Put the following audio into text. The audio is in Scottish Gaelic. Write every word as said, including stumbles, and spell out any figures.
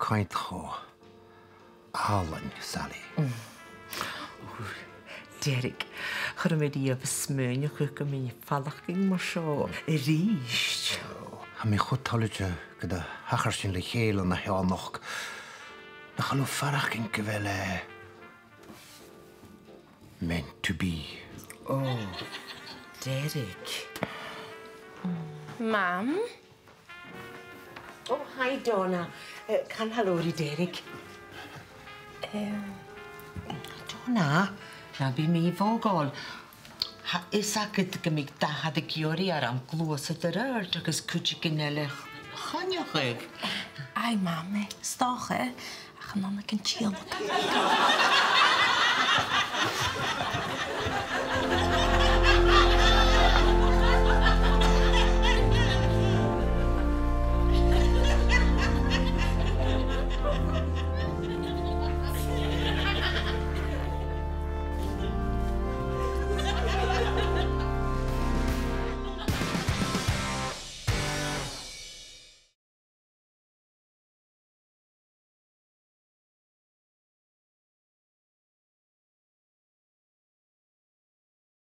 caint cho àlainn, Sally. Derek, cha robh mi riamh a' smaoineachadh gum biodh mi a' faireachdainn mar seo a-rithist. Tha mi cho toilichte gun do thachair sinn le chèile an-seo a-nochd. Nach eil thu a' faireachdainn gu bheil e meant to be? Ò, Derek. Mam? Oh, hi, Donna. Uh, can halò ri Derek. Um, Donna, na bi mì-mhodhail. Tha fhios agad gum bi dà fhear ag iarraidh orm gluasad air adhart agus cuideigin eile a choinneachadh. Aidh, Mam, eh, 's dòcha, ach chan ann aig an t-sìol.